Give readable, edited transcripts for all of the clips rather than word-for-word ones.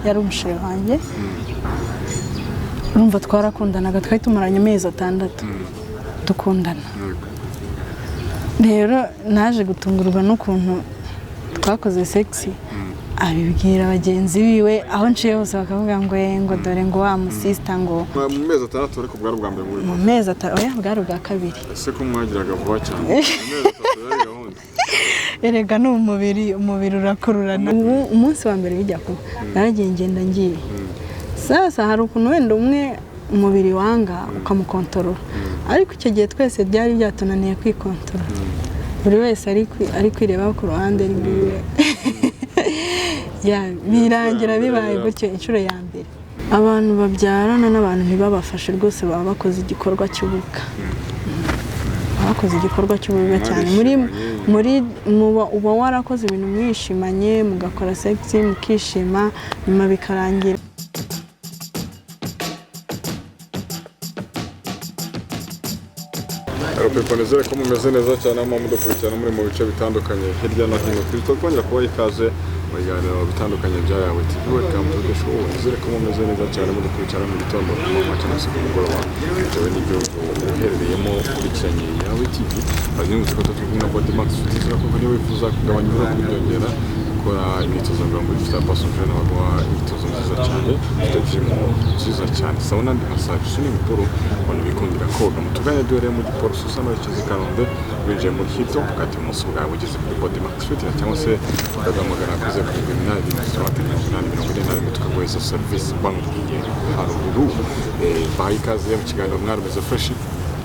Yari umusheri wanjye. Urumva twarakundanaga, twari tumaranye amezi 6 dukundana. Rero naje gutungurwa n'ukuntu twakoze sex, abibwira bagenzi biwe, aho nciye hose bakavuga ngo ngo dore ngo wa musista ngo. Mu mezi 6, ariko bwari ubwa mbere muri Mu mezi 3, oya, bwari ubwa kabiri. Ese ko mwagiraga vuba cyane? Mu mezi 3 yari gahunda? Erega ni umubiri, umubiri urakururana. Umunsi wa mbere bijya kuba, naragiye, ngenda ngiye. Sasa hari ukuntu wenda umwe umubiri wanga ukamukontorora, ariko icyo gihe twese byari byatunaniye kwikontorora, buri wese ari kwirebaho ku ruhande rwiwe. Birangira bibaye gutyo inshuro ya mbere. Abantu babyarana n'abantu ntibabafashe rwose, baba bakoze igikorwa cy'ububwa, baba bakoze igikorwa cy'ububwa cyane. Muri uba warakoze ibintu mwishimanye, mugakora sex mukishima, nyuma bikarangira. Rupiko, nizere ko mumeze neza cyane aho mudukurikirana muri mu bice bitandukanye hirya no hino ku isi. Twongera kubaha ikaze mu biganiro bitandukanye bya Yawe TV. Welcome to the show. Nizere ko mumeze neza cyane, mudukurikirana mu gitondo, ku manywa cyangwa se ku mugoroba, bitewe n'igihugu uherereyemo ukurikiranye Yawe TV. Bazindutse ko turi kumwe na Body Max Fitness, ko niba wifuza kugabanya ibiro, kubyongera, gukora imyitozo ngororamubiri, ufite passion, baguha imyitozo myiza cyane, ufite gym nziza cyane, sauna and massage, swimming pool, abantu bikundira koga. Mutugane duhereye mu Giporoso usa n'werekeza i Kanombe, winjiye muri Hilton, ukata ibumoso bwawe ugeze kuri Body Max Fitness, cyangwa se ukaduhamagara kuri 0787 80 41, tukaguha izo serivisi bamubwiye haruguru. Baha ikaze mu kiganiro. Mwarumeze fresh?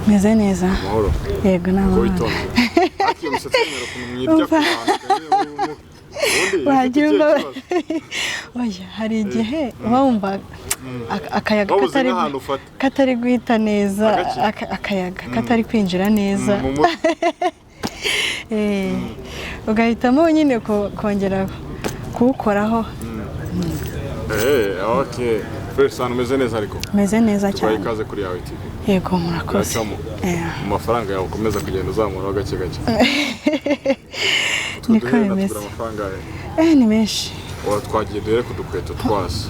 Meze neza. Amahoro? Yego, ni Ngo amahoro. witonze, ariko iyo misatsi y'umweru ukuntu mwirya ku bantu ubundi Wagira ifite ngo ikihe kibazo? Oya, hari igihe uba wumva akayaga Wabuze katari nk'ahantu ufata. katari guhita neza. Agaki? Akayaga katari kwinjira neza. Mu mutwe. Ugahitamo nyine kongera kuwukoraho. Okay, fresh sana, umeze neza ariko? Meze neza Tubaye cyane. ikaze kuri Yawe TV. Yego, murakoze. Biracamo. Mu mafaranga yawe ukomeza kugenda uzamuraho gake gake. Utwo Niko duhera bimeze. tugura amafaranga yawe? Ni menshi. Ora twagiye duhere ku dukweto twasi,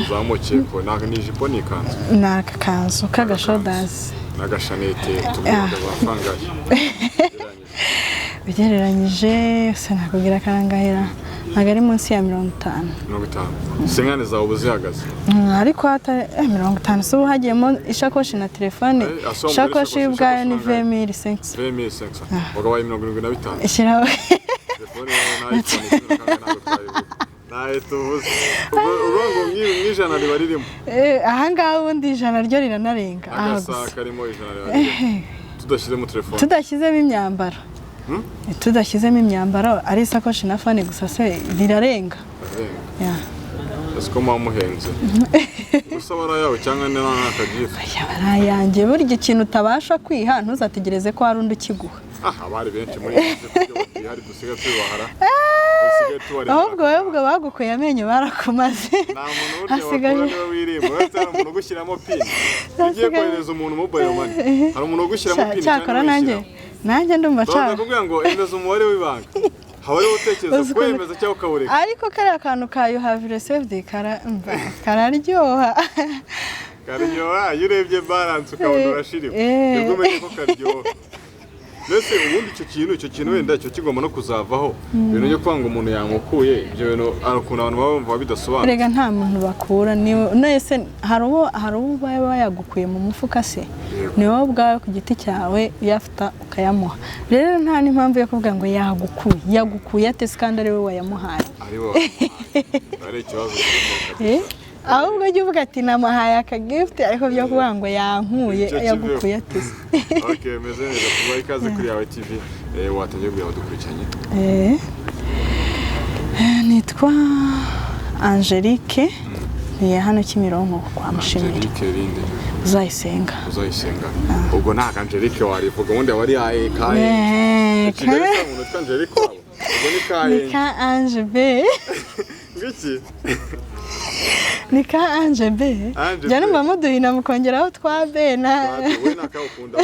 tuzamukiye ko ntabwo ni ijipo, ni ikanzu? Ni akakanzu k'agashodazi. N'agashanete, tugura amafaranga ye? Ugereranyije sinakubwira karangahera, ntabwo ari munsi ya 50. 50 sinkane zawe uba zihagaze? Ariko 50 si ubu hagiyemo ishakoshi na telefone. Asoma muri Ishakoshi ishakoshi, y'ubwayo ni ishakoshi nangahe? 20,500. 20,500, wagabaye 75. Ishyiraho. Telefone yawe na iPhone 15 ntabwo twayivuga, ntayo tuvuze. Ubwo uvuga ngo nk'ijana riba ririmo? Ahangaha ubundi ijana ryo riranarenga aha Agasaha gusa. karimo ijana riba ririmo, tudashyizemo telefone? Tudashyizemo imyambaro. Tudashyizemo imyambaro, ari isakoshi na phone gusa se rirarenga. Arenga. Ya. Ese ko muba muhenze gusa, aba ari ayawe cyangwa ni n'akagifu? Aya aba ari ayanjye. Burya ikintu utabasha kwiha, ntuzategereze ko hari undi ukiguha. Ah, abari benshi muri iyi minsi kubyo batihari, dusigaye tubahara, dusigaye tubareba. Ahubwo wowe ubwo bagukuye amenyo barakumaze. Nta muntu burya Hasigaje- wakura niwe wirimba, uretse hari umuntu ugushyiramo PIN. Iyo ugiye kohereza umuntu mobile money, hari umuntu ugushyiramo PIN. Cyakora nanjye ndumva Babanza nshaka kuvuga ngo emeza umubare w'ibanga, haba ariwo utekereza Uzi ukuntu- kwemeza cyangwa ukawureka. Ariko kariya kantu ka "you have received" kararyoha. Karyoha iyo urebye balance ukabona urashiriwe, nibwo umenye ko karyoha. Mbese ubundi icyo kintu wenda icyo kigomba no kuzavaho, ibintu byo kuvuga ngo umuntu yamukuye, ibyo bintu hari ukuntu abantu baba bumva bidasobanutse. Erega nta muntu bakura. Ni nese hari uwo baba yagukuye mu mufuka se? Yego. Ni wowe ubwawe ku giti cyawe uyafata ukayamuha. Rero nta n'impamvu yo kuvuga ngo yagukuye. Yagukuye ate se kandi ari wowe wayamuhaye? Ari wowe wamuhaye, ari ikibazo gikomeye. Ahubwo jya uvuga ati namuhaye aka gift, ariko byo kuvuga ngo yankuye, Icyo kibeho. yagukuye ate se? Okay, meze neza. Tubaha ikaze kuri Yawe TV. Watangiye kubwira abadukurikiranye. Nitwa Angelique, ntuye hano Kimironko kwa Mushimire. Angelique Rinde? Uzayisenga. Uzayisenga. Ubwo ntabwo Angelique warivuga, ubundi aba ari aye kaye. Kigali se umuntu witwa Angelique wabo? Ubwo ni kaye. Ni ka Ange B. Ngiki? Ni ka Ange B. Ange Njya B. numva muduhina mukongeraho twa B na Wowe nakawukunda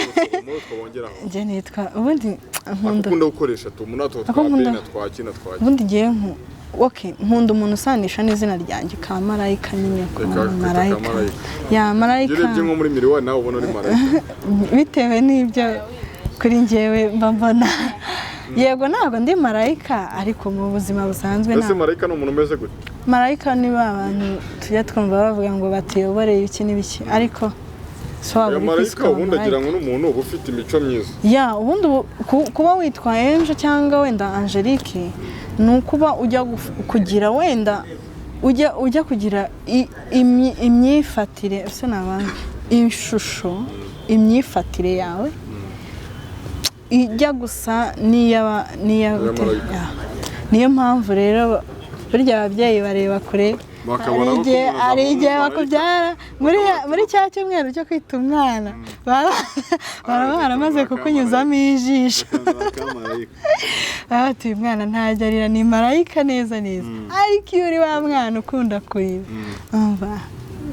muri utwo bongeraho? Njye nitwa ubundi nkunda Akunda gukoresha tu muri utwo Ako twa B nkunda. na twa ki na twa ki. Ubundi ngiye Okay, nkunda umuntu usanisha n'izina ryanjye ka Marayika nyine, ko Reka kwita Marayika. Kamarayika. Ya, Iyo Marayika. urebye nko muri miroir nawe ubona uri marayika? Bitewe n'ibyo kuri njyewe mba mbona, yego, ntabwo ndi marayika, ariko mu buzima busanzwe Ese ntabwo. marayika ni umuntu umeze gute? Marayika ni ba bantu tujya twumva bavuga ngo batuyoboreye iki n'ibiki, ariko si waba Oya, uri ku isi marayika ukaba ubundi agira marayika. ngo n'umuntu uba ufite imico myiza. Ya, ubundi kuba witwa Angel cyangwa wenda Angelique ni ukuba ujya kugira wenda ujya kugira imyifatire, ese ni abandi, ishusho, imyifatire yawe ijya gusa n'iyaba Marayika. Ya. Niyo mpamvu rero burya ababyeyi bareba kure. Bakabona Hari ko igihe umuntu hari azavamo igihe marayika. bakubyara muri cya cyumweru cyo kwita umwana, baba baramaze kukunyuzamo ijisho. Kamarayika. Baba bati: "Uyu mwana ntajya arira, ni marayika neza neza." Ariko iyo uri wa mwana ukunda kurira, umva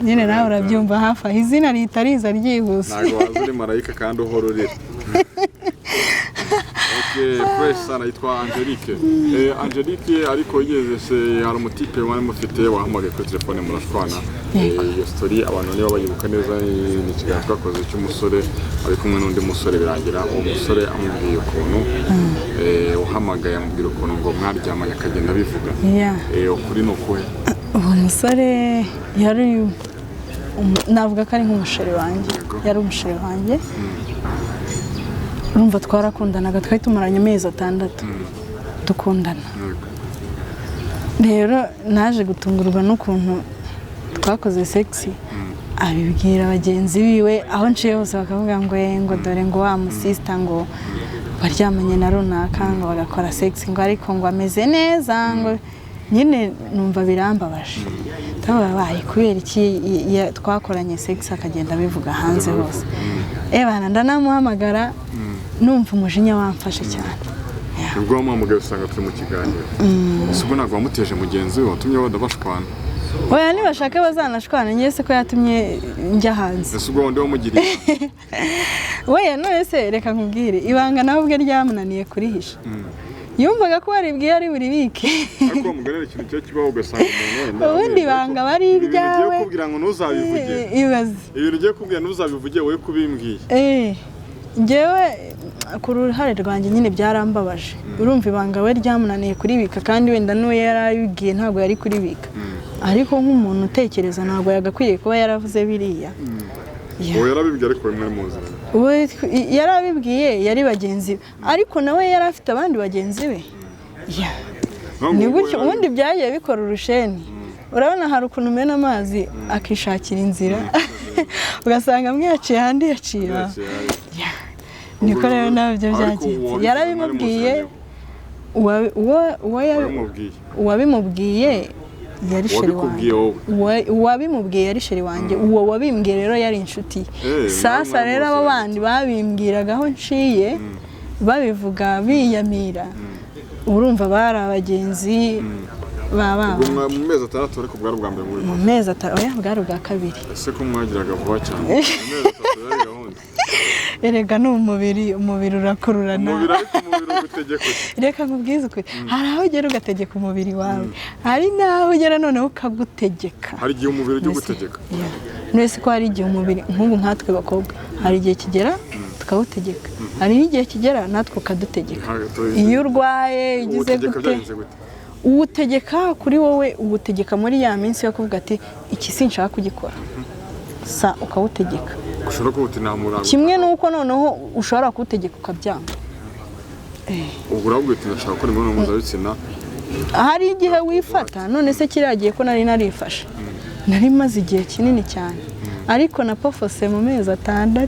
nyine nawe urabyumva, hafi aho izina rihita riza ryihuse. Ntabwo waza uri marayika kandi uhora urira. Okay, fresh sana. Yitwa Angelique. Angelique, ariko yigeze se hari umutipe wari mufite wahamagaye kuri telefone murashwana? Iyo story abantu niba bayibuka neza, ni ikiganiro twakoze cy'umusore ari kumwe n'undi musore, birangira uwo musore amubwiye ukuntu uhamagaye amubwira ukuntu ngo mwaryamanye, akagenda abivuga. Ukuri ni ukuhe? Uwo musore yari navuga ko ari nk'umusheri wanjye. Yari umusheri wanjye. Urumva twarakundanaga, twari tumaranye amezi 6 dukundana. Rero naje gutungurwa n'ukuntu twakoze sex abibwira bagenzi biwe, aho nciye hose bakavuga ngo ngo dore ngo wa musista ngo waryamanye na runaka, ngo bagakora sex, ngo ariko ngo ameze neza, ngo nyine numva birambabaje. Ndababaye kubera iki twakoranye sex akagenda abivuga hanze hose? Ebana, ndanamuhamagara numva umujinya wamfashe cyane. Ubwo wamuhamagaye usanga turi mu kiganiro. Ese ubwo ntabwo wamuteje mugenzi we watumye wenda bashwana? Oya, nibashaka bazanashwana, njye se ko yatumye njya hanze? Ese ubwo wundi wamugiriye? Weya, none se reka nkubwire, ibanga nawe ubwe ryamunaniye kurihisha, yumvaga ko waribwiye ari buribike. Ariko uwo mugani hari ikintu cyo kibaho ugasanga umuntu wenda Ubundi ibanga aba ari Ibintu ugiye iryawe. kubwira ngo ntuzabivuge. Ibaze. Ibintu ugiye kubwira ntuzabivuge, wowe kubimbwiye. Njyewe ku ruhare rwanjye nyine byarambabaje. Urumva ibanga we ryamunaniye kuribika, kandi wenda n'uwo yari abibwiye ntabwo yari kuribika, ariko nk'umuntu utekereza ntabwo yagakwiriye kuba yaravuze biriya. Ya. Uwo yarabibwiye, ariko bimwe muziranye? We yari abibwiye yari bagenzi be, ariko nawe yari afite abandi bagenzi be. Ya. Ni gutyo ubundi byagiye bikora urusheni. Urabona hari ukuntu umena amazi akishakira inzira, ugasanga amwe yaciye ahandi yaciye aho. Ya. Niko rero nabyo byagenze, yarabimubwiye Wabimubwiye? Uwabimubwiye yari sheri Uwabikubwiye wanjye. wowe? Uwabimubwiye yari sheri wanjye, uwo wabimbwiye rero yari inshuti ye. Sasa Mwari rero abo muziranye. bandi babimbwiraga aho nciye babivuga biyamira, urumva bari abagenzi ba Ubwo baba. mu mezi 6, ariko bwari ubwa mbere muri Mu mezi 3, oya, bwari ubwa kabiri. Ese ko mwagiraga vuba cyane, mu mezi 3 yari gahunda? Erega ni umubiri, umubiri urakururana. Umubiri, ariko umubiri ugutegeka ute? Reka nkubwize ukuri, hari aho ugera ugategeka umubiri wawe, hari n'aho ugera noneho ukagutegeka. Hari igihe umubiri ujya ugutegeka? None se ko hari igihe umubiri, nk'ubu nkatwe bakobwa, hari igihe kigera tukawutegeka, hari n'igihe kigera natwe ukadutegeka. Iyo urwaye ugize Uwutegeka gute? Byagenze gute? Uwutegeka kuri wowe, uwutegeka muri ya minsi yo kuvuga ati iki sinshaka kugikora, sa ukawutegeka. Ushobora kuba uti nta murango. Kimwe n'uko noneho ushobora kuwutegeka ukabyanga. Ubwo uravuga uti ndashaka gukora imibonano mpuzabitsina. Hari igihe wifata. None se kiriya gihe ko nari narifashe, nari maze igihe kinini cyane, ariko na pofose mu mezi 6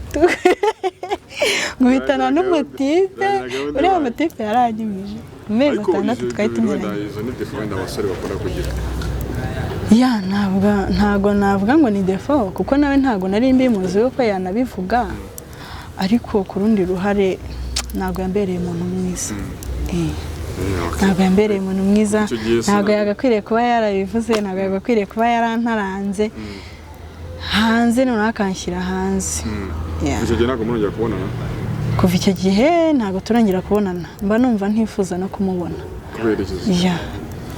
nkubitana n'umutipe. Uriya mutipe yaranyimije mu mezi Ariko 6 izo twari ibyo bintu wenda tumeranye. Izo ni défaut wenda abasore bakunda kugira. Ya, ntabwo navuga ngo ni défaut, kuko nawe ntabwo nari mbimuzi ko yanabivuga, ariko ku rundi ruhare ntabwo yambereye umuntu mwiza. Okay. Ntabwo yambereye umuntu mwiza. Icyo gihe Ntabwo yagakwiriye kuba yarabivuze, ntabwo yagakwiriye kuba yarantaranze hanze noneho akanshyira hanze. Yeah. Icyo gihe ntabwo murongera kubonana? Kuva icyo gihe ntabwo turongera kubonana, mba numva ntifuza no kumubona. Kubera iki? Ya.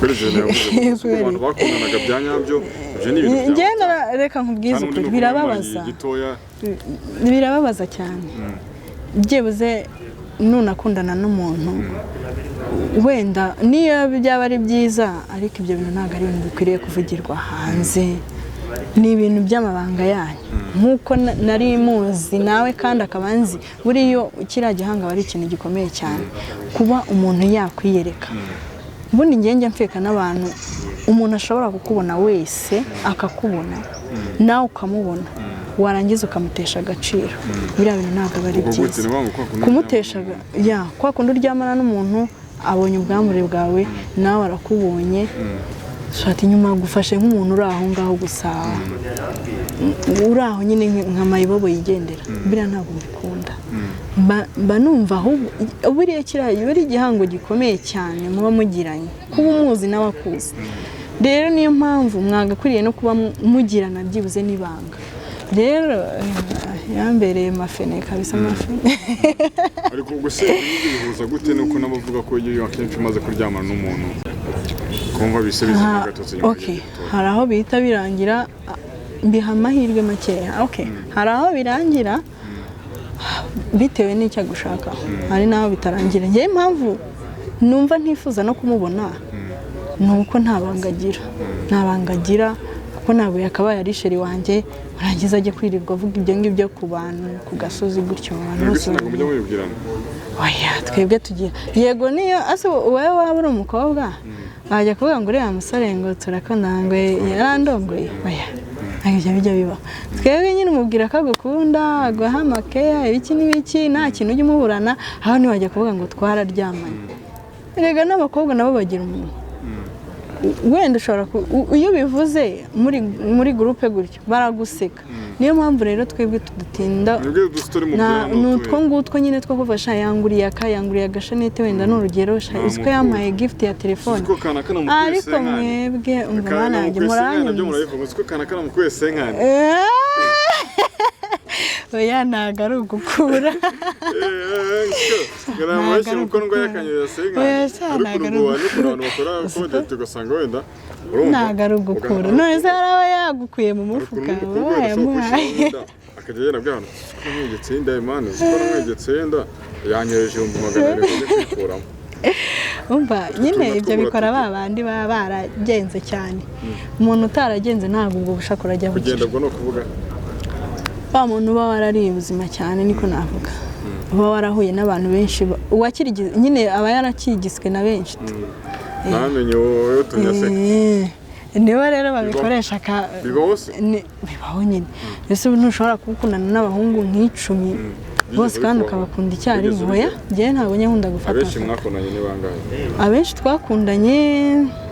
Kuri ibyo bintu yavuze Kubera abantu bakundanaga bya nyabyo, ibyo ni ibintu Njye byawe. Reka nkubwize Kandi undi ukuri, ni ukumenya birababaza. gitoya. Birababaza cyane. Byibuze nunakundana n'umuntu, wenda niyo byaba ari byiza, ariko ibyo bintu ntabwo ari ibintu bikwiriye kuvugirwa hanze. Ni ibintu by'amabanga yanyu, nk'uko nari muzi nawe kandi akaba anzi. Buriya kiriya gihanga aba ari ikintu gikomeye cyane kuba umuntu yakwiyereka. Ubundi njye njya mfeka n'abantu, umuntu ashobora kukubona wese akakubona, nawe ukamubona, warangiza ukamutesha agaciro. Biriya bintu ntabwo aba ari Ubwo gute? byiza. Ni ukuvuga ngo kwa kundi Kumutesha ya kwa kundi uryamana n'umuntu, abonye ubwambure bwawe, nawe arakubonye, shati inyuma, agufashe nk'umuntu uri aho ngaho gusa, uri aho nyine nka mayibobo yigendera. Biriya ntabwo mbikunda. Mba numva ahubwo buriya kiriya biba ari igihango gikomeye cyane muba mugiranye, kuba umuzi nawe akuzi. Rero niyo mpamvu mwagakwiriye no kuba mugirana byibuze n'ibanga. Rero yambereye mafene kabisa, mafene. Ariko ubwo se ibyo bihuza gute nuko n'abavuga ko iyo akenshi umaze kuryamana n'umuntu kumva bise bizana agatotsi nyuma Okay. y'igihe gitoya? Hari aho bihita birangira, mbiha amahirwe makeya. Okay, hari aho birangira bitewe n'icyo agushaka, hari n'aho bitarangira. Njyewe impamvu numva ntifuza no kumubona ni uko nta banga agira, nta banga agira, kuko ntabwo yakabaye ari chéri wanjye warangiza ajye kwirirwa avuga ibyo ngibyo ku bantu ku gasozi gutyo, abantu Mwebwe bose se ntabwo mujya mubibwirana? Oya, twebwe tugira, yego, niyo ase wowe waba uri umukobwa wajya kuvuga ngo uriya musore ngo turakundana, ngo yarandongoye? Oya, ntabwo ibyo bijya bibaho. Twebwe nyine umubwira ko agukunda, aguha amakeya, ibiki n'ibiki, nta kintu ujya umuburana aho. Ntiwajya kuvuga ngo twararyamanye. Erega n'abakobwa nabo bagira umuntu wenda ushobora iyo ubivuze muri groupe gutyo baraguseka. Niyo mpamvu rero twebwe tudatinda. Mwebwe udustory mu Na ni utwo ngutwo nyine two kuva sha yanguriye aka, yanguriye agashanete, wenda ni urugero, sha uzi ko yampaye gift ya telefone. Uzi ko kana kanamukuye Ariko senkani. mwebwe umva Kana bana yanjye namukuye senkani nabyo muranyuze. murabivuga, uzi ko kana kanamukuye senkani. Oya, ntabwo ari ugukura. Ngamubeshye kuko ndwaye akanyerera senkani. Oya, sha, Ariko ntabwo ari urwo n'ukuntu ugukura. abantu bakora content ugasanga wenda urumva Ntabwo ari ugukura. None se hari aba yagukuye mu hari mufuka? ukuntu n'umukobwa wenda ashobora Wayamuhaye. kwishyira wenda akajya agenda abwira abantu, "Uzi ko namwegetse inda, Imana, uzi ko namwegetse inda, yanyohereje 200,000 ngo njye kwikuramo." Umva nyine, Tuntu ibyo natwo bikora ba muratugira. bandi baba baragenze cyane. Umuntu utaragenze ntabwo ubwo bushakura ajya Kugenda bugira. ubwo ni ukuvuga Wa muntu uba warariye ubuzima cyane, niko navuga, uba warahuye n'abantu benshi, nyine aba yarakigiswe na benshi. Ntamenye wowe utumye aseka. Nibo rero babikoresha ka Bibaho se? Bibaho nyine. Ese ubu ntushobora kuba ukundana n'abahungu nk'icumi bose kandi bikubaho? ukabakunda icyarimwe? Wigeze Oya, ubigera? njyewe ntabwo njya nkunda gufata Abenshi fata. mwakundanye ni bangahe Abenshi twakundanye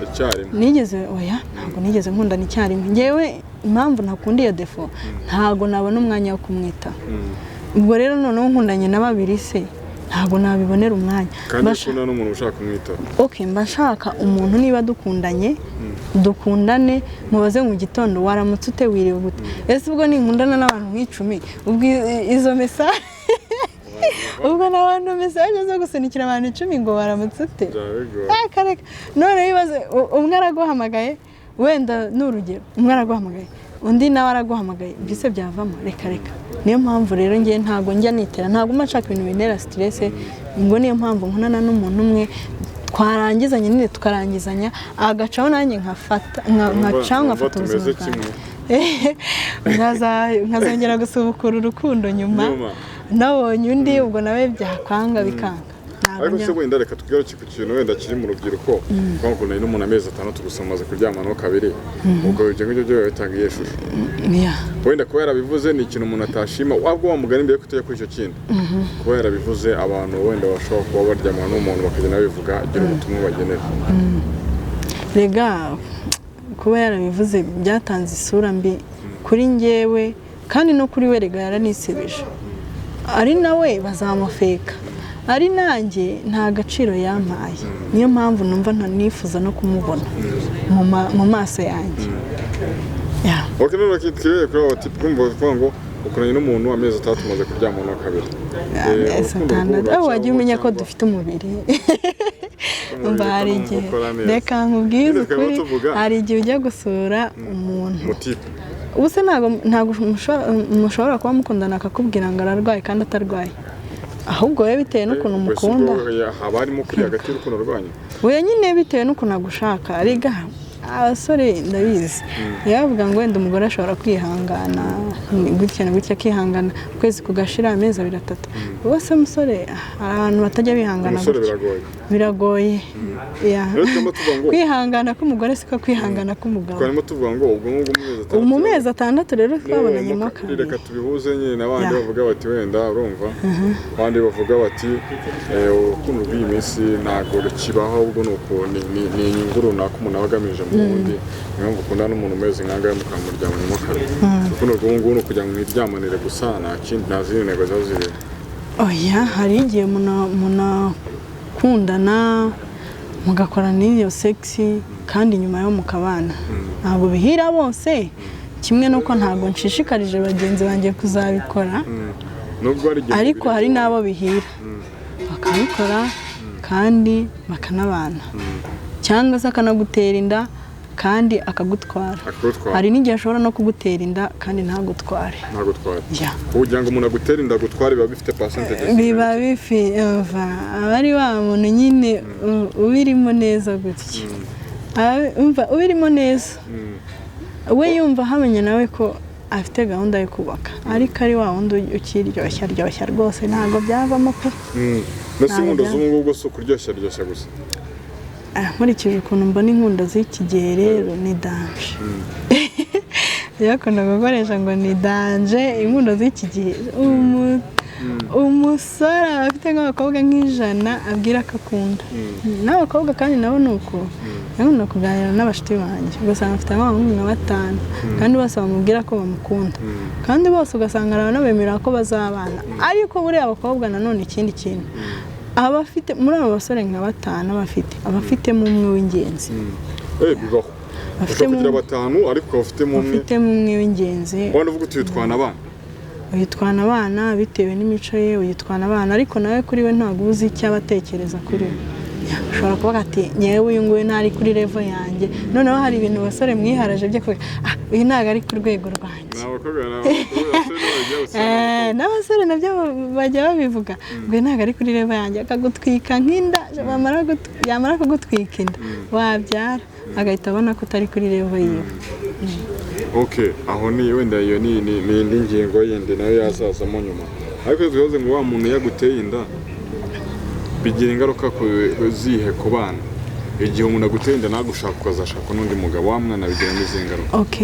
icyarimwe? Nigeze, oya, ntabwo nigeze nkundana icyarimwe. Njyewe impamvu ntakunda iyo défaut, ntabwo nabona umwanya wo kumwitaho. Ubwo rero noneho nkundanye na babiri se, ntabwo nabibonera umwanya. Kandi ukunda n'umuntu ushaka kumwitaho. Ok, mba nshaka umuntu, niba dukundanye dukundane, mubaze mu gitondo waramutse ute, wiriwe gute. Ese ubwo ninkundana n'abantu nk'icumi, ubwo izo message, ubwo n'abantu message zo gusunikira abantu 10 ngo waramutse ute? Byaba bigoye. Ah, kareka. None wibaze umwe araguhamagaye, wenda ni urugero, umwe araguhamagaye, undi nawe araguhamagaye, mbese byavamo? Reka reka. Niyo mpamvu rero ngewe ntabwo njya nitera, ntabwo mba nshaka ibintu bintera stress. Ngo niyo mpamvu nkundana n'umuntu umwe, twarangizanya nyine tukarangizanya, agacaho nanjye nkafata nkacaho Numva nkafata ubuzima tumeze bwanjye. kimwe. Nkazongera gusubukura urukundo nyuma Nyuma. nabonye undi, ubwo nawe byakwanga bikanga. Ntabwo Ariko se wenda reka tugaruke ku kintu wenda kiri mu rubyiruko. Twakundanye n'umuntu amezi 6 gusa, mumaze kuryamanaho kabiri, ubwo ibyo ngibyo byo biba bitanga iyihe shusho? Yeah. Wenda kuba yarabivuze ni ikintu umuntu atashima. Wabwo wa mugani, mbere ko tujya kuri icyo kindi, kuba yarabivuze, abantu wenda bashobora kuba baryamana n'umuntu bakagenda babivuga, agira ubutumwa bagenera. Rega kuba yarabivuze byatanze isura mbi kuri njyewe kandi no kuri we. Rega yaranisebeje, ari nawe bazamufeka, ari nanjye nta gaciro yampaye. Niyo mpamvu numva ntanifuza no kumubona mu maso yanjye. Yeah. Ok, none twibere kuri abo batipe kumva kuvuga ngo ukoranye n'umuntu amezi 6, umaze kuryamana kabiri. Amezi Urukundo 6 rw'ubu aho wajya umenya ko cyangwa dufite umubiri. Umva, mubiri hari ko numva igihe ukora neza. Reka nkubwize Nyine twaba ukuri, tuvuga. hari igihe ujya gusura umuntu. Mutipe. Ubu se ntabwo mushobora kuba mukundana akakubwira ngo ararwaye kandi atarwaye, ahubwo wowe bitewe n'ukuntu Ubwo si umukunda. ubwo haba harimo kuri hagati y'urukundo rwanyu. We nyine bitewe n'ukuntu agushaka. Rega abasore ndabizi, iyo bavuga ngo wenda umugore ashobora kwihangana ni gutya na gutya, akihangana ukwezi kugashira, amezi abiri, atatu, bose umusore hari abantu batajya bihangana Umusore gutya. biragoye. Biragoye ya. Rero turimo tuvuga ngo Kwihangana k'umugore siko kwihangana k'umugabo. Twarimo tuvuga ngo ubwo ngubwo mu mezi 6. Ubu mu mezi 6 rero twabonanyemo Reka kabiri. tubihuze nyine n'abandi bavuga bati wenda urumva, abandi bavuga bati urukundo rw'iyi minsi ntabwo rukibaho, ahubwo ni uku ni inyungu runaka umuntu aba agamije mu wundi. Niyo mpamvu ukundana n'umuntu umeze nk'ahangaha mukamuryamanyemo kabiri. Urukundo rw'ubu ngubu ni ukugira ngo mwiryamanire gusa, nta kindi, nta zindi ntego ziba zirimo. Oya, hari igihe munakundana mugakora n'iyo sex kandi nyuma yo mukabana. Ntabwo bihira bose kimwe, n'uko ntabwo nshishikarije bagenzi banjye kuzabikora. Nubwo hari igihe Ariko umubiri hari n'abo bihira bakabikora kandi bakanabana, cyangwa se akanagutera inda kandi akagutwara. Akagutwara. Hari n'igihe ashobora no kugutera inda kandi ntagutware. Ntagutware. Ya. Kugira ngo umuntu agutere inda agutware biba bifite percentage. Biba bifi ova aba ari wa muntu nyine ubirimo neza gutya. Umva, ubirimo neza, we yumva ahamenya nawe ko afite gahunda yo kubaka, ariko ari wa wundi ukiryoshya ryoshya rwose, ntabwo byavamo pe. Mbese Ntabwo inkundo z'ubu ngubu si ukuryoshya ryoshya gusa? Ah, nkurikije ukuntu mbona inkundo z'iki gihe rero ni danger. Bakunda gukoresha ngo ni danger inkundo z'iki gihe. Umusore aba afite nk'abakobwa nk'ijana abwira ko akunda, n'abakobwa kandi nabo ni uko. Nkunda kuganira n'abashuti banjye, ugasanga afite nk'abahungu nka batanu kandi bose bamubwira ko bamukunda, kandi bose ugasanga arabanabemerera ko bazabana. Ariko buriya abakobwa nanone, ikindi kintu aba afite muri abo basore nka batanu aba afitemo umwe w'ingenzi. Bibaho. Afitemo Ushobora kugira batanu ariko ukaba ufitemo umwe. Afitemo umwe w'ingenzi. Wenda uvuga uti "Uyitwana abana." Uyitwana abana bitewe n'imico ye, uyitwana abana, ariko nawe kuri we ntabwo uba uzi icyo aba atekereza kuri we. Ushobora kuvuga ati nyewe uyu nguyu ntari kuri level yanjye. Noneho hari ibintu abasore mwiharaje byo kuvuga, ah, uyu ntabwo ari ku rwego rwanjye. Ni abakobwa, ni abakobwa, abasore n'abajya gusa. N'abasore nabyo bajya babivuga ngo uyu ntabwo ari kuri level yanjye, akagutwika nk'inda, yamara kugutwika inda wabyara agahita abona ko utari kuri level yiwe. Ok, aho ni wenda iyo ni indi ngingo yindi nayo yazazamo nyuma, ariko twibaze ngo wa muntu yaguteye inda bigira ingaruka zihe ku bana? Igihe umuntu aguteye inda nagushaka, ukazashaka n'undi mugabo, wa mwana bigira n'izihe ngaruka? Ok,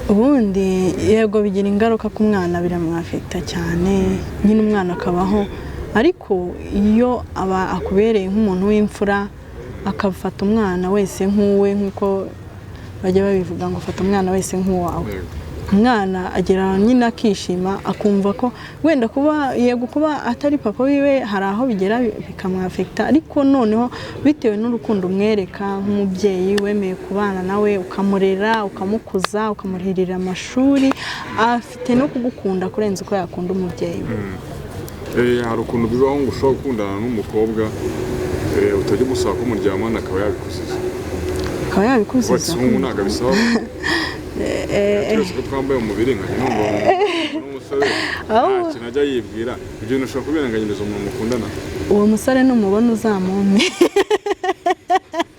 ubundi yego bigira ingaruka ku mwana, biramwafekita cyane nyine, umwana akabaho. Ariko iyo aba akubereye nk'umuntu w'imfura, akafata umwana wese nk'uwe, nk'uko bajya babivuga ngo fata umwana wese nk'uwawe, umwana agera nyine akishima, akumva ko wenda kuba yego kuba atari papa wiwe hari aho bigera bikamwafekita, ariko noneho bitewe n'urukundo umwereka nk'umubyeyi wemeye kubana nawe, ukamurera, ukamukuza, ukamurihirira amashuri, afite no kugukunda kurenza uko yakunda umubyeyi we. Hari ukuntu bibaho ngo ushobora gukundana n'umukobwa, utajya umusaba ko muryamana akaba yabikuziza. Akaba yabikuziza. Wati ubu ntabwo abisaba. Twese ko twambaye umubiri, nkajya numva n'umusore nta kintu ajya yibwira. Ibyo bintu ushobora kubirenganyiriza umuntu mukundana? Uwo musore numubona uzamumpe.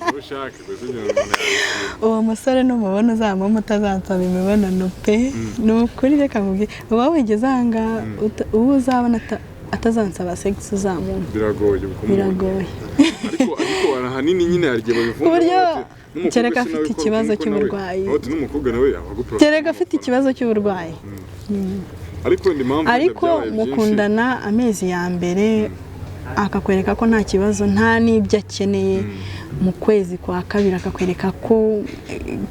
Uwo ushaka gusa ibyo umuntu yabibwira. Uwo musore numubona uzamumpe, utazansaba imibonano pe, ni ukuri. Reka nkubwire, uba wigeze ahangaha uwo uzabona atazansaba sex uzamumpe. Biragoye kumubona. Biragoye. Ariko ahanini nyine hari igihe babivuga Ku buryo bati, n'umukobwa kereka se nawe afite ko ikibazo nk'uko nawe- cy'uburwayi. bati n'umukobwa nawe abagupfa. Kereka afite ikibazo cy'uburwayi. Ariko wenda impamvu wenda Ariko byabaye byinshi- mukundana amezi ya mbere akakwereka ko nta kibazo, nta n'ibyo akeneye, mu kwezi kwa kabiri akakwereka ko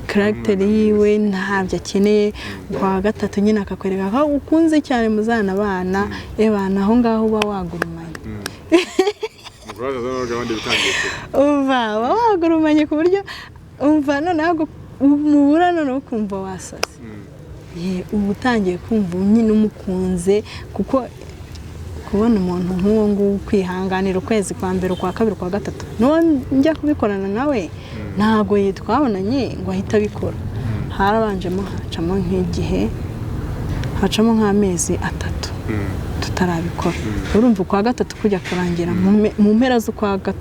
caractère yiwe ntabyo akeneye, kwa gatatu nyine akakwereka ko ukunze cyane muzanabana, ebana aho ngaho uba wagurumanye. Umugore azaza nawe gahunda ibitangiye kure. Umva, uba wagurumanye ku buryo umva noneho mubura noneho ukumva wasaze. Ye, uba utangiye kumva nyine umukunze, kuko Kubona umuntu nk'uwo nguwo kwihanganira ukwezi kwa mbere, ukwa kabiri, ukwa gatatu, n'uwo njya kubikorana nawe ntabwo twabonanye ngo ahite abikora. Harabanjemo hacamo nk'igihe, hacamo nk'amezi 3 tutarabikora. Urumva ukwa gatatu kujya kurangira mu mpera z'ukwa kwa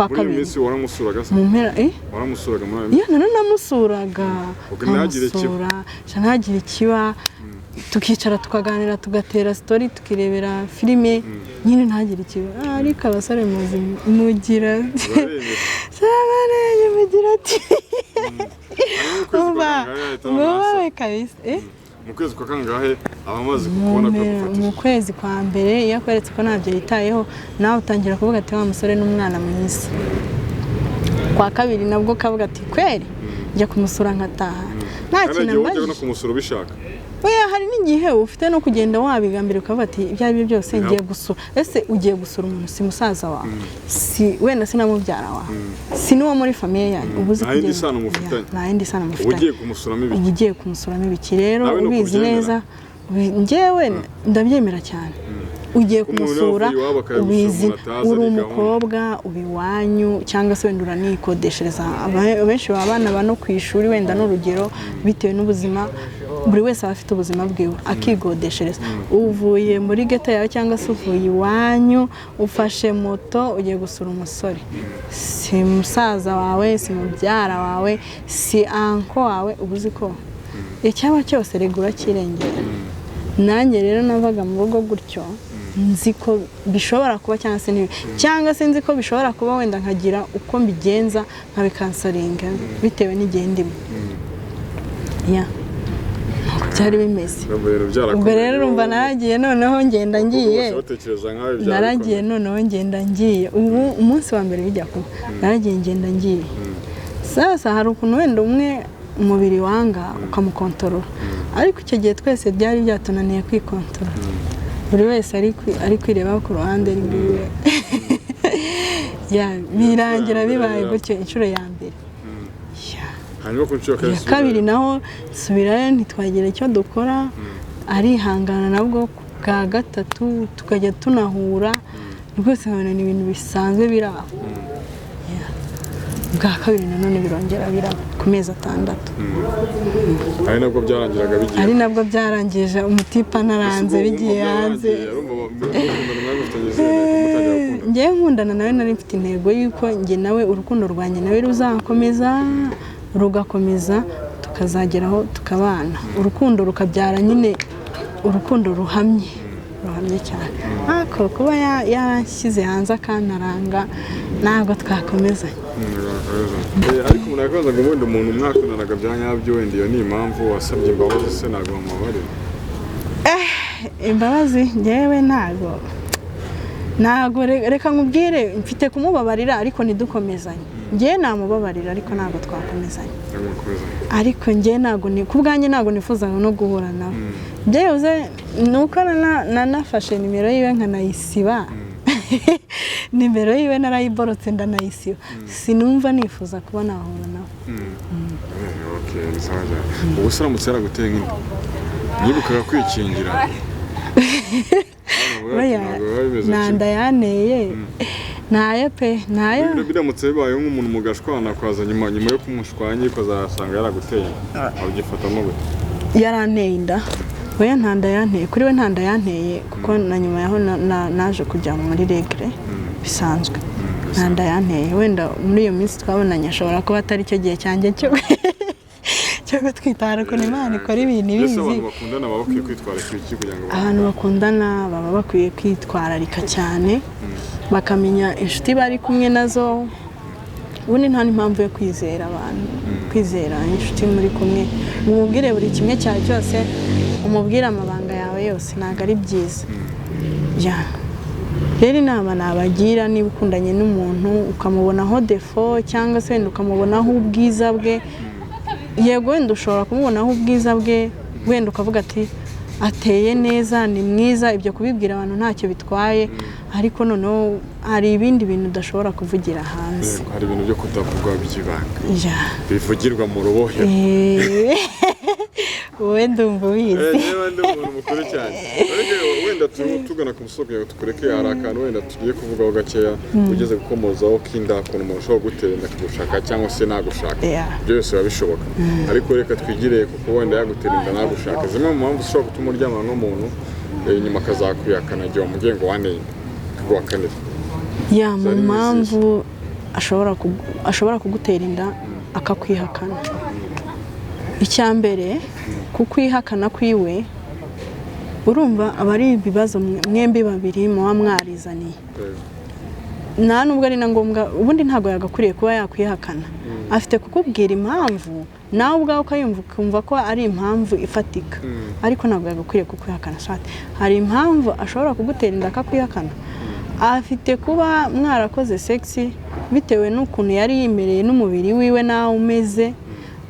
Muri iyo kabiri. minsi waramusuraga se? Mu mpera Waramusuraga muri ayo minsi? Iyo nanamusuraga. Ubwo ntagire ikiba. Nkamusura, sha ntagire ikiba, tukicara tukaganira, tugatera story, tukirebera filime nyine, ntagire ikiba. Ariko abasore muzi mugira Urarengeje. Sabarenge mugira ati Hanyuma mu kwezi kwa umva kangahe ahita noneho mwubawe asa? kabisa. Mu kwezi kwa kangahe aba amaze kukubona ko Mu yagufatishije? kwezi kwa mbere, iyo akweretse ko ntabyo yitayeho, nawe utangira kuvuga ati: "Wa musore n'umwana mwiza." Kwa kabiri nabwo kavuga ati: "Kweri njya kumusura nkataha nta Kandi kintu igihe wajyaga no ambajije." kumusura ubishaka. Oya, hari n'igihe ufite no kugenda wabigambira, ukavuga ati: "Ibyo ari byo byose ngiye gusura." Ese ugiye gusura umuntu, si musaza wawe, si wenda si na mubyara wawe, si n'uwo muri famille yanyu, uba uzi Nta yindi kugenda- sano mufitanye. Ya, nta yindi sano Uba mufitanye. ugiye kumusuramo ibiki? Uba ugiye kumusuramo ibiki rero? Nawe ni uko Ubizi ubyemera? neza. Njyewe ndabyemera cyane. Ugiye Ko umuntu kumusura, yavuye iwabo akajya gusura ubizi umuntu atazi, uri ari gahunda. umukobwa, uba iwanyu cyangwa se wenda uranikodeshereza. Abenshi baba abana ba no ku ishuri wenda n'urugero, bitewe n'ubuzima, buri wese aba afite ubuzima bwiwe, akigodeshereza. Uvuye muri ghetto yawe cyangwa se uvuye iwanyu, ufashe moto, ugiye gusura umusore, si musaza wawe, si mubyara wawe, si uncle wawe, uba uzi ko icyaba cyose rega uracyirengera. Nanjye rero navaga mu rugo gutyo, nzi ko bishobora kuba cyangwa se ntibi, cyangwa se nzi ko bishobora kuba, wenda nkagira uko mbigenza nkabikansaringa bitewe n'igihe ndimo. Ya, nuko byari bimeze. Urumva rero byarakomeye. Ubwo rero urumva naragiye, noneho ngenda ngiye. Bose batekereza nkawe byari Naragiye, noneho ngenda ngiye. Ubu umunsi wa mbere bijya kuba, naragiye ngenda ngiye. Sasa hari ukuntu wenda umwe umubiri wanga ukamukontorora, ariko icyo gihe twese byari byatunaniye kwikontorora, buri wese ari kwirebaho ku ruhande rwiwe. Ya, birangira bibaye gutyo inshuro ya mbere. Ya. Hanyuma ku nshuro ya Iya kabiri naho nsubirayo, ntitwagira icyo dukora, arihangana nabwo. Ku bwa gatatu tukajya tunahura rwose, nkabona ni ibintu bisanzwe biri aho. Ya. Bwa kabiri nanone birongera biraba ku mezi 6. Ari nabwo byarangiraga bigiye Ari nabwo byarangije umutipa naranze bigiye hanze. Njyewe nkundana nawe nari mfite intego y'uko njye nawe urukundo rwanjye nawe ruzakomeza, rugakomeza, tukazageraho tukabana, urukundo rukabyara nyine urukundo ruhamye, ruhamye cyane. Ariko kuba yaranshyize hanze akantaranga, ntabwo twakomezanya. Ariko umuntu yakabaza ngo wenda umuntu mwakundanaga bya nyabyo, wenda iyo ni impamvu wasabye imbabazi se, ntabwo bamubabarira? Imbabazi njyewe ntabwo reka nkubwire, mfite kumubabarira ariko ntidukomezanye. Njyewe namubabarira ariko ntabwo twakomezanya. Ntabwo mukomezanya. Ariko njye ntabwo ni ku bwanjye, ntabwo nifuzaga no guhura nawe. Byibuze ni uko nanafashe nimero yiwe nkanayisiba. Nimero yiwe narayiborotse ndanayisiba, sinumva nifuza kuba nahura nawe. Okay, ni sawa cyane. Ubu se uramutse yaraguteye nk'inda, nibukaga kwikingira? Oya, nta nda yanteye, ntayo pe, ntayo. Biramutse bibayeho nk'umuntu mugashwana kwaza nyuma yo kumushwanya ukazasanga yaraguteye inda, wabyifatamo gute? Yaranteye inda? Oya, nta nda yanteye. Kuri we nta nda yanteye, kuko na nyuma yaho naje kujya muri règles bisanzwe. Nta nda yanteye. Wenda muri iyo minsi twabonanye ashobora kuba atari cyo gihe cyanjye cyo gutwita. Hari ukuntu Imana ikora ibintu Mbese ibizi. abantu bakundana baba bakwiye kwitwararika iki kugira ngo Abantu bakundana baba bakwiye kwitwararika cyane, bakamenya inshuti bari kumwe nazo. Ubundi nta n'impamvu yo kwizera abantu, kwizera inshuti muri kumwe, mumubwire buri kimwe cyawe cyose, umubwire amabanga yawe yose, ntabwo ari byiza. Ya. Rero inama nabagira, niba ukundanye n'umuntu ukamubonaho défaut cyangwa se wenda ukamubonaho ubwiza bwe, yego wenda ushobora kumubonaho ubwiza bwe, wenda ukavuga ati: "Ateye neza, ni mwiza." Ibyo kubibwira abantu ntacyo bitwaye, ariko noneho hari ibindi bintu udashobora kuvugira hanze. Yego, hari ibintu byo kutavugwa by'ibanga Ya. bivugirwa mu rubohero. Wowe ndumva ubizi. Niba ndi umuntu mukuru cyane, ariko wenda tugana ku musozo kugira ngo tukureke, hari akantu wenda tugiye kuvugaho gakeya ugeze gukomozaho k'inda, ukuntu umuntu ushobora gutera inda akagushaka cyangwa se nagushaka. Byose biba bishoboka, ariko reka twigire kuko wenda yagutera inda nagushaka. Zimwe mu mpamvu zishobora gutuma uryamana n'umuntu, nyuma akazakwihakana igihe wamubwiye ngo waneye inda, akaguhakanira. Ya, mu Zari mpamvu ashobora kugutera inda akakwihakana, icya mbere, kukwihakana kwiwe, urumva aba ari ibibazo mwembi babiri muba mwarizaniye. Nta nubwo ari na ngombwa, ubundi ntabwo yagakwiriye kuba yakwihakana. Afite kukubwira impamvu, nawe ubwawe ukayumva, ukumva ko ari impamvu ifatika, ariko ntabwo yagakwiriye kukwihakana. Swati hari impamvu ashobora kugutera inda akakwihakana: afite kuba mwarakoze sex, bitewe n'ukuntu yari yimereye n'umubiri wiwe nawe umeze,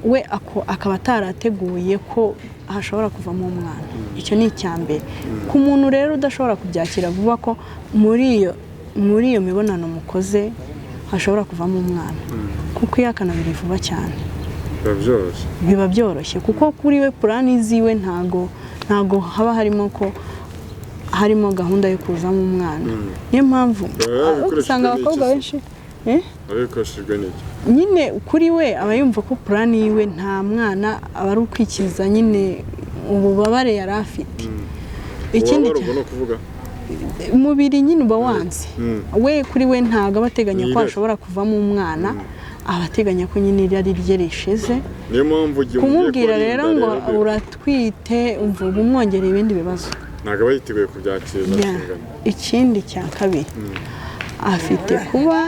we akaba atarateguye ko hashobora kuvamo umwana. Icyo ni icya mbere. Ku muntu rero udashobora kubyakira vuba ko muri iyo mibonano mukoze hashobora kuvamo umwana, kuko ihakana biri vuba cyane. Biba byoroshye. Biba byoroshye, kuko kuri we plan ziwe ntago haba harimo ko harimo gahunda yo kuzamo umwana. Niyo mpamvu Bikoreshejwe usanga abakobwa n'iki se? benshi, eh? Biba bikoreshejwe n'iki? Nyine kuri we aba yumva ko plan yiwe nta mwana, aba ari ukwikiza nyine ububabare yari afite. Ikindi, Ububabare ubwo ni ukuvuga umubiri nyine uba wanze. We, kuri we ntabwo aba ateganya ko Ni irari. hashobora kuvamo umwana, aba ateganya ko nyine irari rye rishize. Niyo mpamvu igihe umubwiye ko Kumubwira ari rero inda ngo rero uratwite, umva uba umwongereye ibindi bibazo. Ntabwo aba yiteguye kubyakira izo nshingano. Ikindi cya kabiri, afite kuba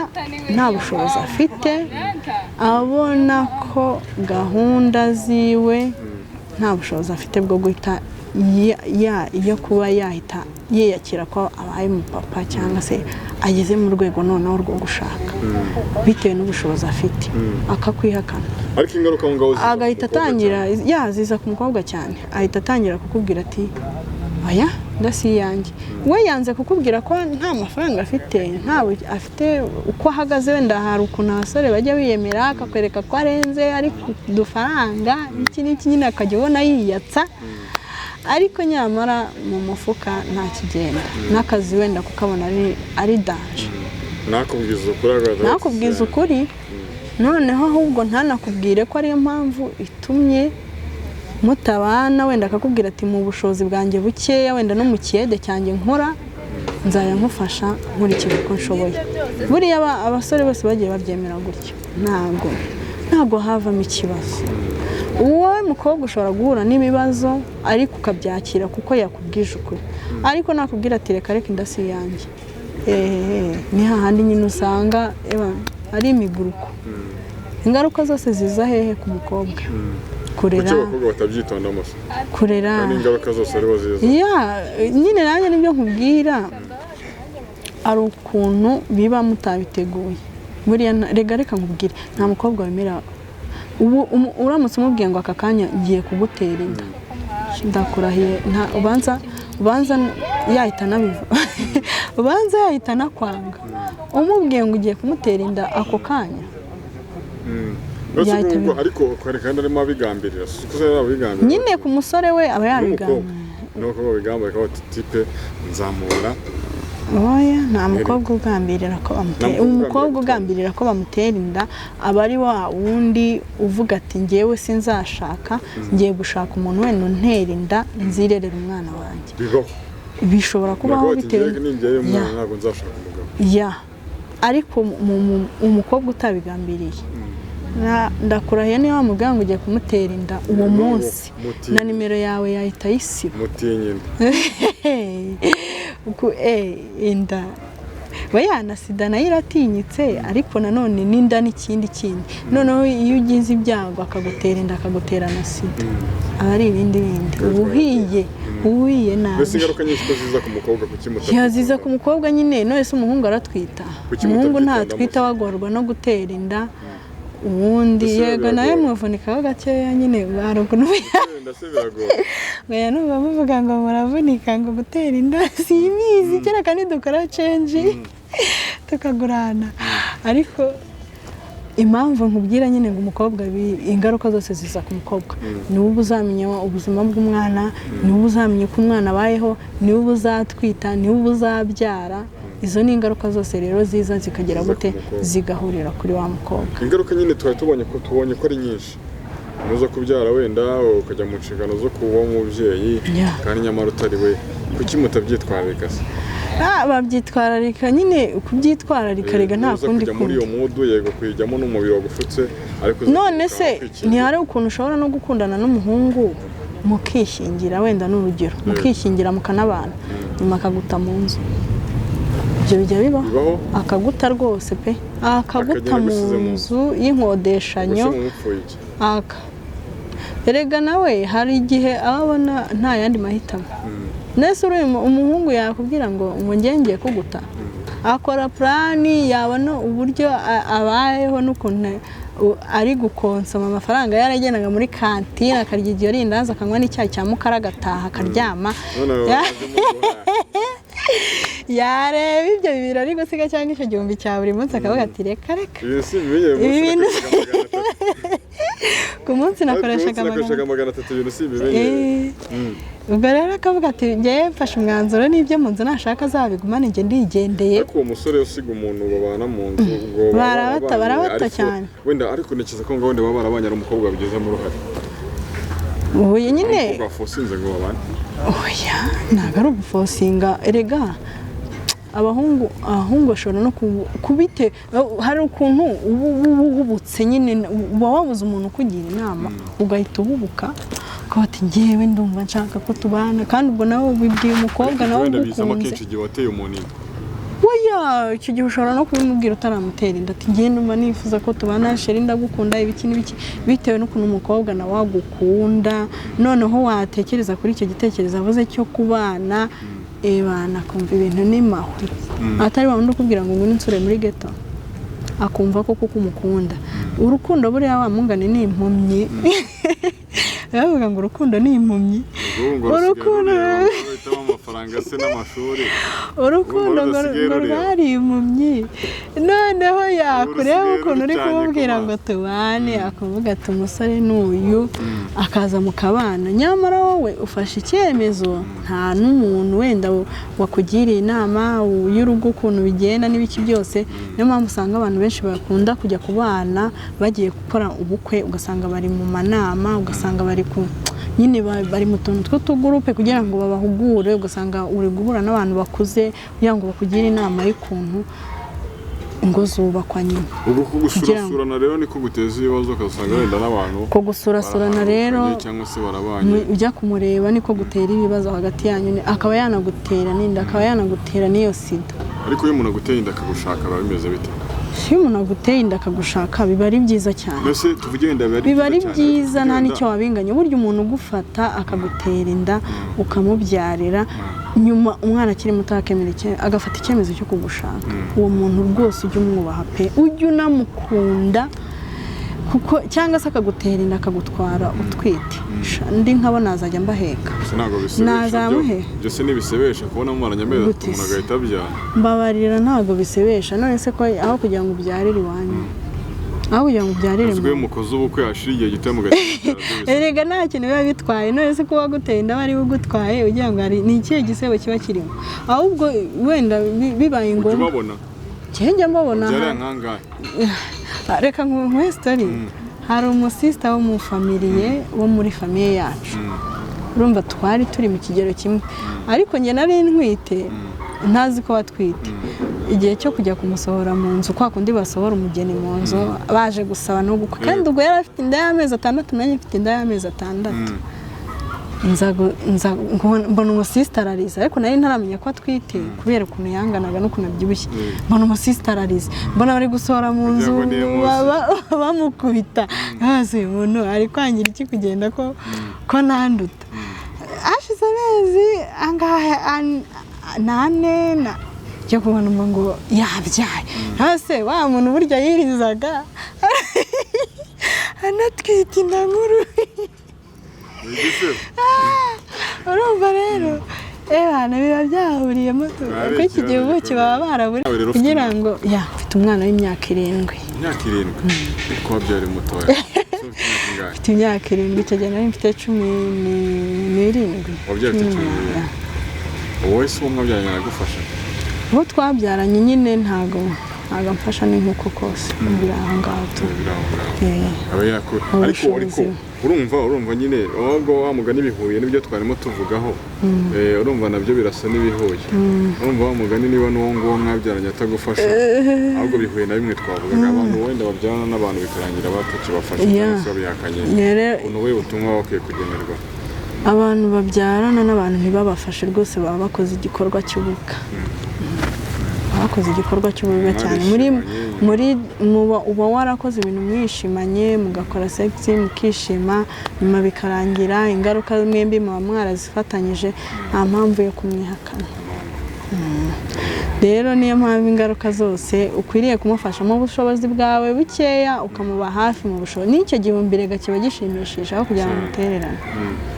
nta bushobozi afite, abona ko gahunda ziwe nta bushobozi afite bwo guhita yo kuba yahita yiyakira ko abaye umupapa cyangwa se ageze mu rwego noneho rwo gushaka, bitewe n'ubushobozi afite, akakwihakana. Ariko ingaruka aho ngaho ziza ku Agahita mukobwa atangira cyane. Ya, ziza ku mukobwa cyane. Ahita atangira kukubwira ati: "Oya, nda si iyanjye." We yanze kukubwira ko nta mafaranga afite, ntawe afite, uko ahagaze. Wenda hari ukuntu abasore bajya biyemera, akakwereka ko arenze, ari ku dufaranga, iki n'iki, nyine akajya ubona yiyatsa, ariko nyamara mu mufuka nta kigenda, n'akazi wenda kukabona ari danger. Nakubwiza ukuri agahita Nakubwiza ukuri noneho, ahubwo ntanakubwire ko ariyo mpamvu itumye mutabana. Wenda akakubwira ati: "Mu bushobozi bwanjye bukeya, wenda no mu kiyede cyanjye nkora, nzajya nkufasha nkurikije uko nshoboye." Buriya abasore bose bagiye babyemera gutyo, ntabwo havamo ikibazo. Wowe mukobwa ushobora guhura n'ibibazo, ariko ukabyakira kuko yakubwije ukuri. Ariko nakubwira ati: "Reka reka, inda si iyanjye," ehehe, ni hahandi nyine usanga eba, ari imiguruko. Ingaruka zose ziza hehe? Ku mukobwa. Kurera. Kuki abakobwa batabyitondamo se? Kurera. Kandi ingaruka zose aribo ziza. Ya, nyine nanjye nibyo nkubwira, ari ukuntu biba mutabiteguye. Buriya rega reka nkubwire, nta mukobwa wemera ubu uramutse umubwiye ngo aka kanya ngiye kugutera inda, ndakurahiye, nta ubanza yahita anabiva, ubanza yahita anakwanga. Umubwiye ngo ugiye kumutera inda ako kanya, Uretse yahita ubwo abiva. Ariko hari kandi arimo abigambirira, si uko se abigambirira? Nyine ku musore we aba n'umukobwa yabigambiriye. N'umukobwa bigambira ko bati type nzamubona. Oya, nta mukobwa ugambirira ko bamutera. Nta mukobwa Umukobwa ugambirira. ugambirira ko bamutera inda aba ari wa wundi uvuga ati: "Ngewe sinzashaka, ngiye gushaka umuntu wenda untera inda, nzirerera umwana wanjye." Bibaho. Bishobora kubaho Muravuga ati bitewe ngewe ningewe umwana Ya. ntabwo nzashaka umugabo. Ya, ariko umukobwa utabigambiriye, ndakurahiye, niba wamubwira ngo ugiye kumutera inda uwo Niyo mpamvu munsi, na nimero yawe yahita ayisiba. Mutinye inda. Inda we yana sida nayo iratinyitse, ariko nanone n'inda n'ikindi kindi. Noneho iyo ugize ibyago akagutera inda, akagutera na sida, aba ari ibindi bindi, uba uhiye, uba uhiye nabi. Mbese ingaruka nyinshi ko ziza ku mukobwa, kuki mutabyitondamo? Yaziza ku mukobwa nyine. None se umuhungu aratwita? Kuki Umuhungu mutabyitondamo ntatwita, se? bagorwa no gutera inda ubundi. Ese Yego, nawe biragoye? muvunikaho gakeya nyine, hari ukuntu Wenda se biragoye? Oya, numva muvuga ngo muravunika ngo gutera inda, simbizi, kereka nidukora change tukagurana. Ariko Impamvu nkubwira nyine ngo umukobwa, ingaruka zose ziza ku mukobwa, ni wowe uzamenya ubuzima bw'umwana, ni wowe uzamenya uko umwana abayeho, ni wowe uzatwita, ni wowe uzabyara. Izo ni ingaruka zose rero ziza zikagera Ziza gute? ku mukobwa. Zigahurira kuri wa mukobwa. Ingaruka nyine twari tubonye ko ari nyinshi. Nuza kubyara, wenda ukajya mu nshingano zo kuba umubyeyi, kandi nyamara utari we. Kuki mutabyitwararika se? Babyitwararika nyine, kubyitwararika rega nta Nuza kundi kujya muri iyo kundi. mood, yego kuyijyamo n'umubiri wagufutse, ariko uza None kwibuka se kwikingira. ntihari ukuntu ushobora no gukundana n'umuhungu mukishyingira, wenda ni urugero, mukishyingira mukanabana, nyuma akaguta mu nzu? Ibyo bijya bibaho. Bibaho. Akaguta rwose pe, akaguta Akagenda mu agusize mu nzu y'inkodeshanyo. Ubwo se mupfuye iki? Aka erega nawe hari igihe aba abona nta yandi mahitamo. Nese uri umuhungu yakubwira ngo njye ngiye kuguta, akora plan, yabona uburyo abayeho n'ukuntu ari gukonsoma amafaranga yaragendaga muri kantine, akarya iryo rindazi, akanywa n'icyayi cya mukara, agataha akaryama. None bamaze muguha. Yareba ibyo bibiri ari gusiga cyangwa icyo gihumbi cya buri munsi, akavuga ati: "Reka reka." Ibintu si bimenyere. Ibi Munsi bintu- nakoreshaga 300. Ku munsi nakoreshaga Ku munsi nakoreshaga 300. 300, ibintu si bimenyere. Ubwo rero akavuga ati: "Njyewe mfashe umwanzuro, n'ibyo mu nzu nashaka azabigumane, njye ndigendeye." Ariko uwo musore usiga umuntu babana mu nzu, ubwo baba Barabata, barabanye, barabata ariko cyane. Wenda ariko ntekereza ko ngo wenda baba barabanye ari umukobwa wabigizemo uruhare. Ubu nyine Umukobwa wafosinze ngo babane. Oya, ntabwo ari ugufosinga erega. Abahungu bashobora no kubite, hari ukuntu uba uba uhubutse nyine, uba wabuze umuntu ukugira inama, ugahita uhubuka ukavuga ati: "Njyewe ndumva nshaka ko tubana." Kandi ubwo nawe ubibwiye umukobwa nawe Wenda bizamo ugukunze. kenshi igihe wateye umuntu inda. Oya, icyo gihe ushobora no kubimubwira utaramutera inda, ati: "Njye ndumva nifuza ko tubana, chéri, ndagukunda," ibiki n'ibiki, bitewe n'ukuntu umukobwa nawe agukunda. Noneho watekereza kuri icyo gitekerezo avuze cyo kubana, ebana akumva ibintu ni mahwi, atari wa wundi ukubwira ngo ngwino unsure muri ghetto, akumva ko kuko umukunda. Urukundo buriya wa mungane ni impumyi, bavuga ngo urukundo ni impumyi. Ubwo ngo rusigaye Urukundo- rureba, bahitamo amafaranga se n'amashuri. Urukundo ngo rusigaye ngo rureba. rwari impumyi, noneho yakureba Rusigaye ukuntu uri rucanye ku kumubwira ngo maso. tubane, akavuga ati: "Umusore n'uyu," akaza mukabana. Nyamara wowe ufashe icyemezo nta n'umuntu wenda wakugiriye inama y'urugo, ukuntu bigenda n'ibiki byose. Niyo mpamvu usanga abantu benshi bakunda kujya kubana bagiye gukora ubukwe, ugasanga bari mu manama, ugasanga bari ku nyine bari mu tuntu tw'utugurupe kugira ngo babahugure, ugasanga uri guhura n'abantu bakuze kugira ngo bakugire inama y'ukuntu ingo zubakwa nyine. Ubwo kugusurasurana rero niko guteza ibibazo, ugasanga wenda n'abantu Ko gusurasurana rero barahanukanye cyangwa se barabanye. Ujya kumureba niko gutera ibibazo hagati yanyu, akaba yanagutera n'inda, akaba yanagutera n'iyo sida. Ariko iyo umuntu aguteye inda akagushaka, biba bimeze bite? Iyo umuntu aguteye inda akagushaka, biba ari byiza cyane. Mbese tuvuge wenda biba ari Biba ari cyane, ariko byiza, nta tuvuge n'icyo wenda- wabinganya. Burya umuntu ugufata akagutera inda, ukamubyarira, nyuma umwana akiri muto akemera agafata icyemezo cyo kugushaka, uwo muntu rwose ujye umwubaha pe, ujye unamukunda. Kuko cyangwa se akagutera inda akagutwara utwite. Sha, ndi nkabo nazajya mbaheka. Gusa ntabwo bisebesha. Nazamuhe. Byose ntibisebesha kubona mumaranye amezi 3 Gute umuntu se? agahita abyara. Mbabarira, ntabwo bisebesha. None se ko aho kugira ngo ubyarire iwanyu, aho kugira ngo ubyarire Uzwi iyo mu mukoze ubukwe hashira igihe gito mugahita mubyara, byo bisa- Erega nta kintu biba bitwaye. None se kuba waguteye inda ari we ugutwaye, ugira ngo hari ni ikihe gisebo kiba kirimo? Ahubwo wenda bibaye Ujya ngombwa ubabona? Njye njya mbabona. Ubyarira nkangahe? Reka nkuhe story. Hari umusista wo mu famille, wo muri famille yacu. Urumva twari turi mu kigero kimwe, ariko njye nari ntwite ntazi ko batwite. Igihe cyo kujya kumusohora mu nzu, kwa kundi basohora umugeni mu nzu baje gusaba no gukwa, kandi ubwo yari afite inda y'amezi 6, nanjye mfite inda y'amezi 6. Nza mbona umusisita arariza, ariko nari ntaramenya ko atwite kubera ukuntu yanganaga n'ukuntu abyibushye. Mbona umusisita arariza, mbona bari gusohora mu nzu, Kugira ngo ni emotion. bamukubita hasi. Uyu muntu ari kwangira iki kugenda ko nanduta? Hashize amezi angahe, nane na cyo kubona umuntu ngo yabyaye hasi. Wa muntu burya yirizaga anatwite inda nkuru. Ni igisebo. Urumva rero ebana biba byahuriyemo Ari kuko iki gihe ikibazo ubuki gikomeye. baba baraburi Nawe rero ufite kugira umwana? ngo ya, mfite umwana w'imyaka 7. Imyaka 7? Ariko wabyara mutoya. So ufite imyaka ingahe? Mfite imyaka 7, icyo gihe nari mfite 17. Wabyaye ufite 17? 18. Wowe se uwo mwabyaranye aragufasha? Uwo twabyaranye nyine ntago amfasha, ni nk'uko kose biri aho ngaho tu. Biri aho ngaho. Eh. Aba ariko Ubushobozi. Ariko urumva nyine ahubwo wa mugani bihuye n'ibyo twarimo tuvugaho. Urumva nabyo birasa n'ibihuye. Urumva wa mugani, niba n'uwo nguwo mwabyaranye atagufasha, ahubwo bihuye na bimwe twavugaga, abantu wenda babyarana n'abantu bikarangira batakibafasha cyangwa se babihakanye. Yeah, rero Ubu ni ubutumwa bakwiye kugenerwa. Abantu babyarana n'abantu ntibabafashe rwose baba bakoze igikorwa cy'ububwa, baba bakoze igikorwa cy'ububwa cyane. Muri muba uba warakoze ibintu mwishimanye, mugakora sex mukishima, nyuma bikarangira ingaruka mwembi muba mwarazifatanyije, nta mpamvu yo kumwihakana. Rero niyo mpamvu ingaruka zose ukwiriye kumufasha mu bushobozi bwawe bukeya, ukamuba hafi mu bushobozi, n'icyo gihumbi rega kiba gishimishije aho kugira ngo umutererane.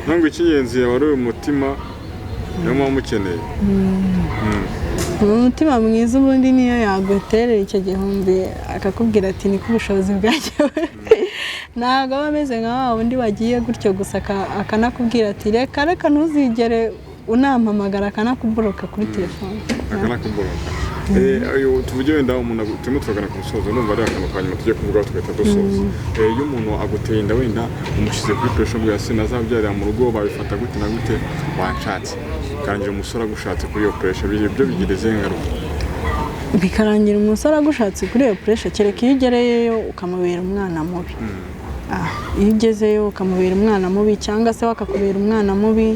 Ntabwo icy'ingenzi yaba ari uyu mutima, niyo mpamvu ukeneye. Umutima mwiza ubundi niyo yaguterera icyo gihumbi akakubwira ati niko ubushobozi bwagewe, ntabwo aba ameze nka wa wundi wagiye gutyo gusa, akanakubwira ati reka reka ntuzigere unampamagara, akanakublocka kuri telefone. Akanakuboroka. Tuvuge wenda umuntu turimo turagana ku musozo, numva ari akantu ka nyuma tugiye kuvugaho tugahita dusoza. Iyo umuntu aguteye inda, wenda umushyize kuri pressure bwa se nazabyarira mu rugo, babifata gute na gute, wanshatse, karangira umusore agushatse kuri iyo pressure, byo bigira izihe ngaruka? Bikarangira umusore agushatse kuri iyo pressure, kereka iyo ugereyeyo ukamubera umwana mubi. Iyo ugezeyo ukamubera umwana mubi cyangwa se bakakubera umwana mubi,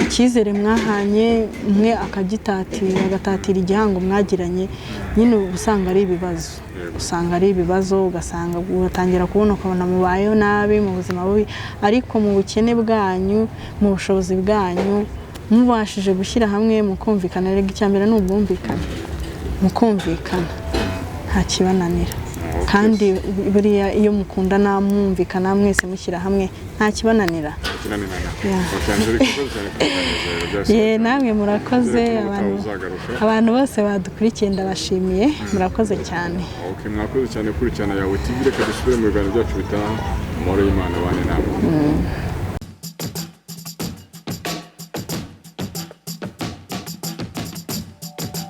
icyizere mwahanye umwe akagitatira, agatatira igihango mwagiranye nyine, uba usanga ari ibibazo. Usanga ari ibibazo, ugasanga ugatangira kubona, ukabona mubayeho nabi mu buzima bubi. Ariko mu bukene bwanyu, mu bushobozi bwanyu, mubashije gushyira hamwe mukumvikana, rega icya mbere ni ubwumvikane, mukumvikana nta kibananira. Kandi buriya iyo mukundana, mwumvikana, mwese mushyira hamwe, nta kibananira. Kinanirana. Yeah. Okay, Angelique, urakoze cyane kutuganiriza rero, byose. Ye, namwe murakoze. Nizere ko Abantu ubutaha uzagaruka. Abantu bose badukurikiye ndabashimiye, murakoze cyane. Okay, mwakoze cyane gukurikirana Yawe TV. Reka dusubire mu biganiro byacu bitaha. Amahoro y'Imana abane namwe.